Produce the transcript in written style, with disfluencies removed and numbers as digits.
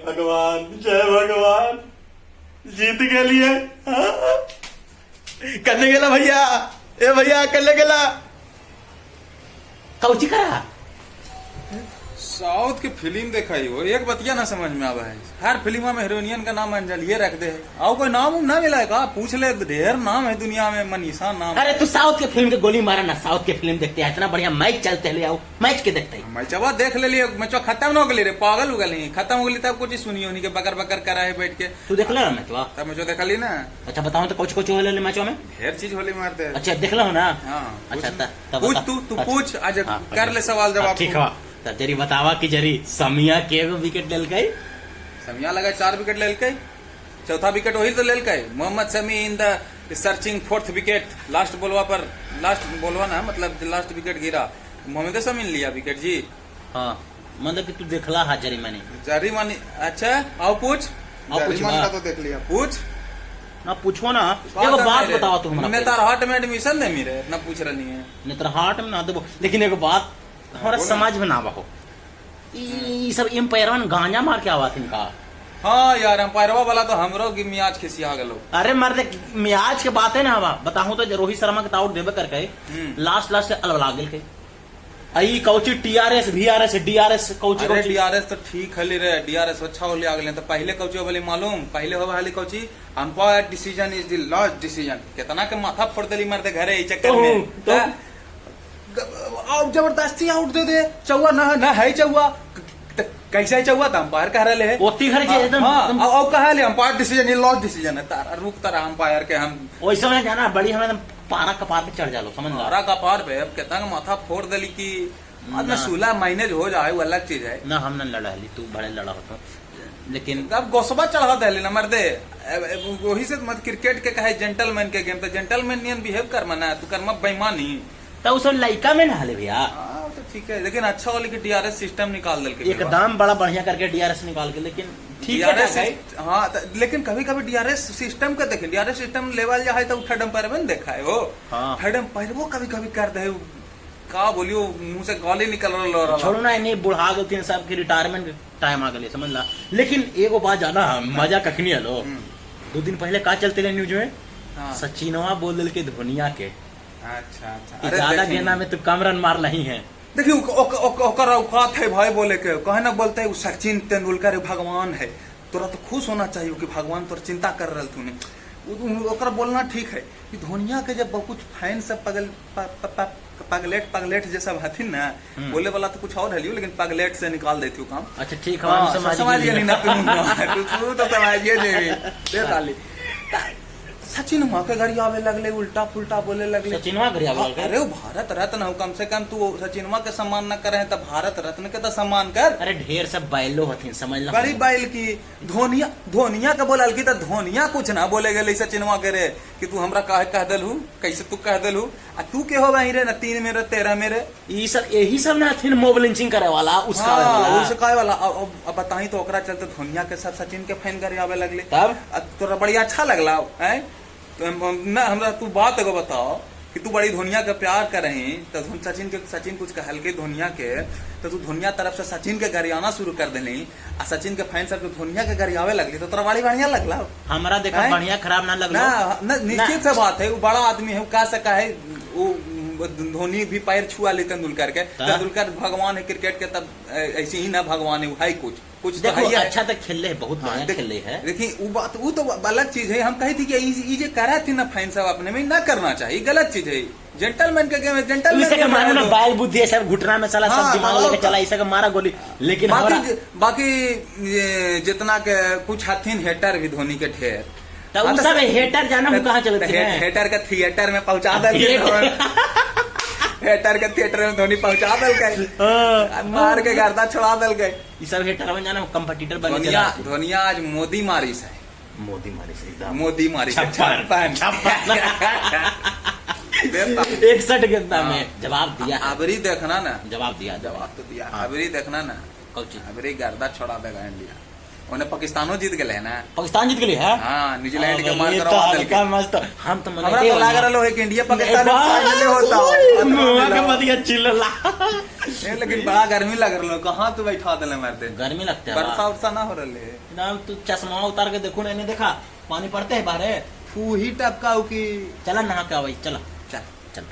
भगवान, जय भगवान, जीत गेलिए। कन्ने गेला भैया? ए भैया, कन्ने गेला? कौची करा? साउथ के फिल्म देखा हो, एक बतिया ना समझ में आवा है। हर फिल्म में हीरोइनियन का नाम अंजलि रख दे है, आओ कोई नाम उम ना मिला है का? पूछ ले, ढेर नाम है दुनिया में, मनीषा नाम। अरे तू साउथ के फिल्म के गोली मारा ना, साउथ के फिल्म देखते हैं, इतना बढ़िया मैच चलते ले, आओ मैच के देखते हैं। मैचवा देख ले लिए, मैचवा खत्म ना हो गई रे, पागल हो गई, खत्म हो गई तब कुछ सुनियो नहीं के बकर बकर करा है बैठ के। तू देख ले ना मैचवा? तब मैचवा देखा ली ना। अच्छा बताओ तो, कुछ कुछ होले मैचवा में? ढेर चीज होली मारते। अच्छा देख लो ना? हाँ। अच्छा तब पूछ बता। तू तू अच्छा। पूछ आज। हाँ, कर ले सवाल जवाब। हाँ, ठीक है, तब जरी बतावा कि जरी समिया के एगो विकेट लेल गई? समिया लगा 4 विकेट लेलकै, चौथा विकेट वही तो लेलकै। Mohammed Shami in the searching fourth wicket, last बोलवा पर, लास्ट बोलवा ना, मतलब लास्ट विकेट गिरा, मोहम्मद शमी ने लिया विकेट जी। हाँ, मतलब कि तू देखला हा जरी मानी? जरी मानी। अच्छा आओ पूछ। आओ पूछ। जरीमान का तो देख लिया। पूछ। ना पूछो ना, एगो बात बतावा तू हमरा। नेतरहाट में एडमिशन दे मेरे, इतना पूछ रही है। नेतरहाट में ना देबो, लेकिन एगो बात हमारा बोलो। समाज में ना हो, ई सब एम्पायरवन गांजा मार के आवा का? हाँ यार, अंपायरवा वाला तो हमरो की मियाज खिसिया गेलो। अरे मर्द, मियाज के बात है ना, हवा बताहूं तो रोहित शर्मा के आउट देबे करके लास्ट लास्ट से अलवला गेल के आई कौची टीआरएस वीआरएस डीआरएस कौची? अरे कौची? डीआरएस तो ठीक हली रे, डीआरएस अच्छा होली आ गेले। तो पहले कौची होली मालूम? पहले होबे हली कौची, umpire decision is the last decision. कितना के माथा फोड़ देली मर्दे घरे ई चक्कर में। तो? आउट जबरदस्ती आउट दे दे, चौवा ना ना है चौवा, कैसे है चौवा? तो अंपायर कह रहे है। ओती घर जे एकदम हाँ, और कहा ले umpire decision is last decision है। तारा रुक, तारा अंपायर के हम वैसे में जाना बड़ी हमें एकदम पारा कपार पे चढ़ जालो, समझ ला। तारा कपार पे अब कितना के माथा फोड़ देली कि बाद में ना। सुला मैनेज हो जाए, वो अलग चीज है। ना हम न लड़ा हली, तू बड़े लड़ा होता, लेकिन अब गोसबा चढ़ा देली ना मर्दे, वही से मत क्रिकेट के कहे जेंटलमैन के गेम, तो जेंटलमैन नियन बिहेव कर मना, तू कर मत बेईमानी। तो उ सब लइका में ना हले भैया। हाँ, वो तो ठीक है, लेकिन अच्छा वाली की डीआरएस सिस्टम निकाल दल के। एकदम बड़ा बढ़िया करके डीआरएस निकाल के, लेकिन ठीक है। डीआरएस, हाँ, लेकिन कभी कभी डीआरएस सिस्टम के देखे, डीआरएस सिस्टम लेवल जा है तो थर्ड अंपायर में देखा है वो। हाँ। थर्ड अंपायर वो कभी कभी कर दे, का बोलियो, मुंह से गाली निकल रहा। छोड़ो ना, इन्हें बुढ़ा गए सब की रिटायरमेंट टाइम आ गए, समझ ला। लेकिन एगो बात जाना, मजा कखनी हलो, 2 दिन पहले का चलते रहे न्यूज में? हाँ। सचिनवा बोल दिल के धोनिया के अच्छा अच्छा। कि ज्यादा गेंदा में तू कम रन मार रही है। देखिए, ओकर औकात है भाई बोले के, कहे ना बोलते है, सचिन तेंदुलकर भगवान है, तोरा तो खुश होना चाहिए कि भगवान तोर चिंता कर रहा तूने। ओकर बोलना ठीक है कि धोनिया के जब कुछ फैन सब पगल पगलेट पगलेट जैसा हथिन ना, बोले वाला तो कुछ और है, लेकिन पगलेट से निकाल देती हूँ काम। अच्छा ठीक है, हम समझ समझ गए ना, तू तो समझिए नहीं, दे ताली। सचिन माँ के घर आवे लगले, उल्टा पुल्टा बोले लगले। सचिनवा घर आवे लगले? अरे वो भारत रत्न हो, कम से कम तू सचिनवा के सम्मान न करे तो भारत रत्न के तो सम्मान कर। अरे ढेर सब बैलो हथिन, समझ ला। बड़ी बैल की धोनिया, धोनिया के बोलल की तो धोनिया कुछ ना बोले गेले सचिनवा के रे कि तू हमरा काहे कह देलहू, कैसे तू कह देलहू, आ तू के हो वही रे ना 3 मेरे 13 मेरे। ई सब यही सब ना हथिन मोब लिंचिंग करे वाला, उसका हाँ, उसका वाला। अब बताई तो ओकरा चलते धोनिया के सब सचिन के फैन करे आवे लगले। तब तोरा बढ़िया अच्छा लगला है तो ना हमरा तू बात एगो बताओ कि तू बड़ी धोनिया के प्यार करही तो सचिन के, सचिन कुछ कहल के धोनिया के तो तू धोनिया तरफ से सचिन के गरियाना शुरू कर देली, आ सचिन के फैन सब धोनिया के गरियावे लगली तो तोरा बड़ी बढ़िया लगला? हमरा देखा बढ़िया खराब ना लगलो ना, ना, निश्चित से बात है, वो बड़ा आदमी है, वो कह सका है, वो धोनी भी पैर छुआ ले तेंदुलकर के। तेंदुलकर भगवान है क्रिकेट के, तब ऐसे ही ना भगवान है, वो है कुछ कुछ तो देखो है। अच्छा तक खेल रहे, बहुत बढ़िया खेल रहे है। देखिए वो बात वो तो अलग चीज है, हम कही थी कि ई जे करा थी ना फैन सब अपने में ना करना चाहिए, गलत चीज है। जेंटलमैन के गेम है, जेंटलमैन इसे के गेम मारो ना है तो। बाल बुद्धि है सब घुटना में चला, सब हाँ, दिमाग हाँ, लेके हाँ। चला, इसे के मारा गोली, लेकिन बाकी ये जितना के कुछ हथिन हेटर भी धोनी के ढेर, तो हाँ, उ सब हेटर जाना हम कहाँ चलते हैं? हेटर का थिएटर में पहुंचा दल, हेटर के थिएटर में धोनी पहुंचा दल गए, मार के गर्दा छुड़ा दल गए। ये सब हेटर बन जाना, कंपटीटर बन धोनिया धोनिया आज मोदी मारिस है, मोदी मारिस एकदम, मोदी मारिस है, 56। 61 गेंदा में जवाब दिया। अबरी देखना ना, जवाब दिया, जवाब तो दिया, अबरी देखना ना, कौची अबरी गर्दा छोड़ा देगा इंडिया। ओने पाकिस्तानो जीत गेले है ना। पाकिस्तान जीत गेली है। हाँ, न्यूजीलैंड के मार ये करवा तो देलकै। हल्का मस्त हम तो हमरा तो लाग रहलो है कि इंडिया पाकिस्तान फाइनले होता। मुआ के बतिया चिल्ला। ए, लेकिन बड़ा गर्मी लग रहलो, कहाँ तू बैठा देले मारते। गर्मी लगते है। बरसा उरसा ना हो रहले है। ना तू चश्मा उतार के देखो ना, इन्हें देखा पानी पड़ते है बाहर। फूही टपका की। चला नहा के आवाई, चला चल चल।